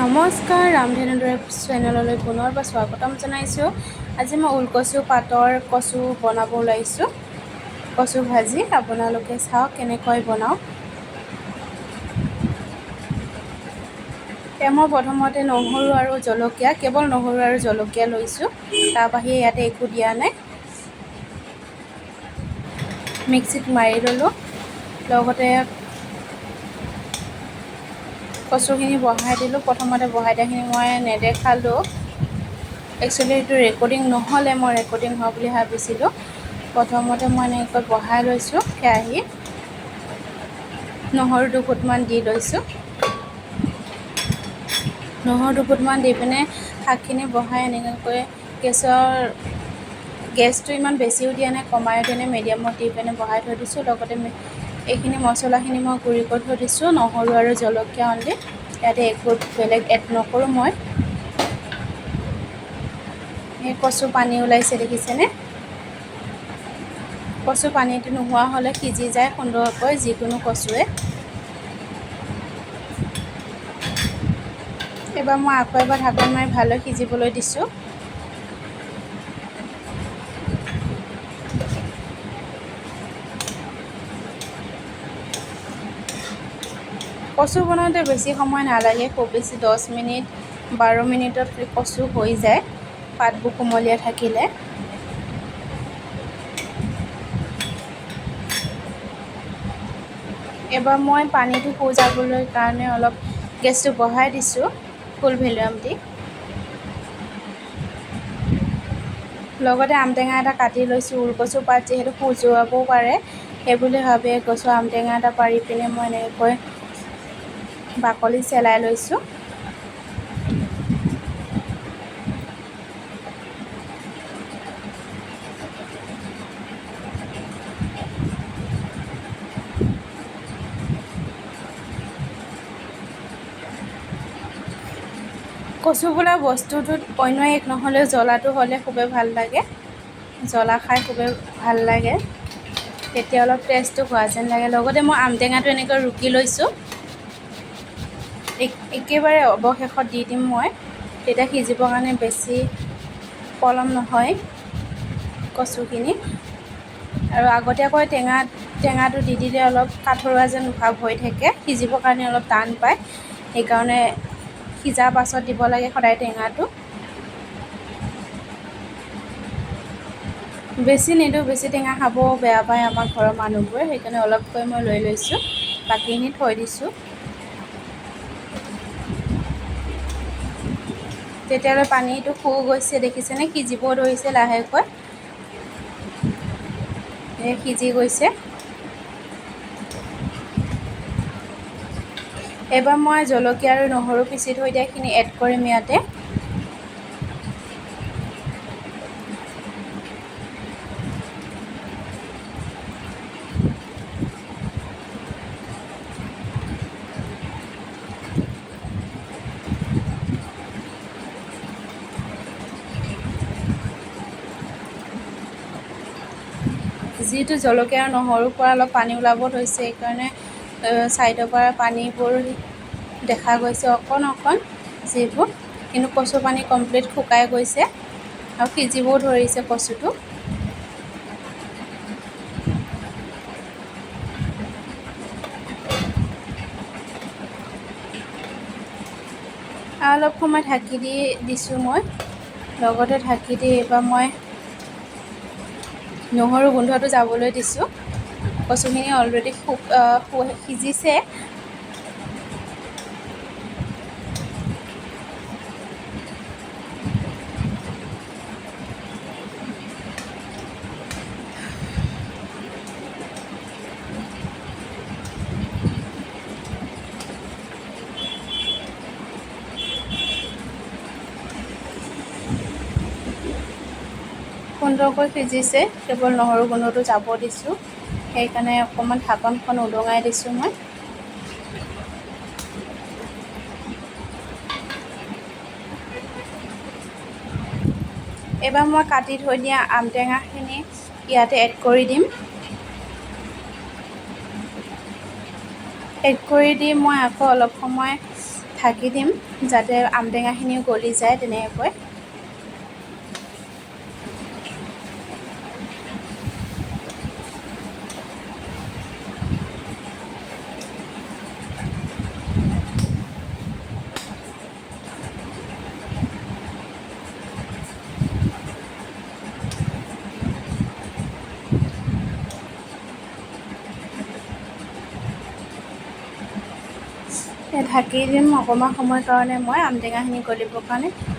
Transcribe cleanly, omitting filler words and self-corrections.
নমস্কাৰ, ৰামধেনু চেনেললৈ পুনৰবাৰ স্বাগতম জনাইছোঁ। আজি মই ওলকচু পাতৰ কচু বনাব ওলাইছোঁ, কচু ভাজি। আপোনালোকে চাওক কেনেকৈ বনাওঁ। এতিয়া মই প্ৰথমতে নহৰু আৰু জলকীয়া, কেৱল নহৰু আৰু জলকীয়া লৈছোঁ, তাৰ বাহিৰে ইয়াতে একো দিয়া নাই। মিক্সিত মাৰি ল'লোঁ, লগতে কচুখিনি বহাই দিলোঁ। প্ৰথমতে বহাই দিয়াখিনি মই নেদেখালোঁ, একচুৱেলি এইটো ৰেকৰ্ডিং নহ'লে, মই ৰেকৰ্ডিং হোৱা বুলি ভাবিছিলোঁ। প্ৰথমতে মই এনেকৈ বহাই লৈছোঁ কেৰাহীত, নহৰু দুফুটমান দি লৈছোঁ। নহৰু দুফুটমান দি পিনে শাকখিনি বহাই এনেকৈ গেছটো ইমান বেছিও দিয়া নাই, কমায়ো দিয়া নাই, মিডিয়ামত দি পিনে বহাই থৈ দিছোঁ। লগতে এইখিনি মছলাখিনি মই গুড়ি কৰি থৈ দিছোঁ, নহৰু আৰু জলকীয়া অনলি, ইয়াতে একো বেলেগ এড নকৰোঁ মই। এই কচু পানী ওলাইছে, দেখিছেনে? কচু পানীটো নোহোৱা হ'লে সিজি যায় সুন্দৰকৈ যিকোনো কচুৱে। এইবাৰ মই আকৌ এবাৰ ঢাকন মাৰি ভালদৰে সিজিবলৈ দিছোঁ। কচু বনাওঁতে বেছি সময় নালাগে, খুব বেছি 10 মিনিট 12 মিনিটত কচু হৈ যায়, পাতবোৰ কুমলীয়া থাকিলে। এবাৰ মই পানীটো শুজাবলৈ কাৰণে অলপ গেছটো বঢ়াই দিছোঁ, ফুল ভলিউম দি। লগতে আমটেঙা এটা কাটি লৈছোঁ, ওলকচু পাত যিহেতু খজুৱাবও পাৰে, সেইবুলি ভাবি গছৰ আমটেঙা এটা পাৰি পিনে মই এনেকৈ বাকলি চেলাই লৈছোঁ। কচু বোলা বস্তুটোত অন্য এক নহ'লেও জ্বলাটো হ'লে খুবেই ভাল লাগে, জ্বলা খাই খুবেই ভাল লাগে, তেতিয়া অলপ টেষ্টটো হোৱা যেন লাগে। লগতে মই আমটেঙাটো এনেকৈ ৰুকি লৈছোঁ, একেবাৰে অৱশেষত দি দিম মই, তেতিয়া সিজিবৰ কাৰণে বেছি পলম নহয় কচুখিনি। আৰু আগতীয়াকৈ টেঙাটো দি দিলে অলপ কাঠৰুৱা যেন ভাৱ হৈ থাকে, সিজিবৰ কাৰণে অলপ টান পায়, সেইকাৰণে সিজাৰ পাছত দিব লাগে সদায় টেঙাটো। বেছি নিদিওঁ, বেছি টেঙা খাব বেয়া পায় আমাৰ ঘৰৰ মানুহবোৰে, সেইকাৰণে অলপকৈ মই লৈ লৈছোঁ, বাকীখিনি থৈ দিছোঁ। তেতিয়ালৈ পানীটো শুকাই গৈছে, দেখিছেনে? সিজিব ধৰিছে লাহেকৈ, এই সিজি গৈছে। এইবাৰ মই জলকীয়া আৰু নহৰু পিচি থৈ দিয়াখিনি এড কৰিম ইয়াতে। যিহেতু জলকীয়া আৰু নহৰুৰ পৰা অলপ পানী ওলাব ধৰিছে, সেইকাৰণে ছাইডৰ পৰা পানীবোৰ দেখা গৈছে অকণ অকণ যিবোৰ, কিন্তু কচু পানী কমপ্লিট শুকাই গৈছে আৰু সিজিবও ধৰিছে কচুটো। আৰু অলপ সময় ঢাকি দি দিছোঁ মই, লগতে ঢাকি দি এইবাৰ মই নহৰু গোন্ধটো যাবলৈ দিছোঁ। কচুখিনি অলৰেডি সিজিছে। সুন্দৰকৈ সিজিছে, কেৱল নহৰু গোন্ধটো যাব দিছোঁ, সেইকাৰণে অকণমান ঢাকনখন উদঙাই দিছোঁ মই। এইবাৰ মই কাটি থৈ দিয়া আমটেঙাখিনি ইয়াতে এড কৰি দিম। এড কৰি দি মই আকৌ অলপ সময় ঢাকি দিম, যাতে আমটেঙাখিনিও গলি যায় তেনেকৈ। ঢাকি দিম অকণমান সময়ৰ কাৰণে মই আমটেঙাখিনি গলিবৰ কাৰণে।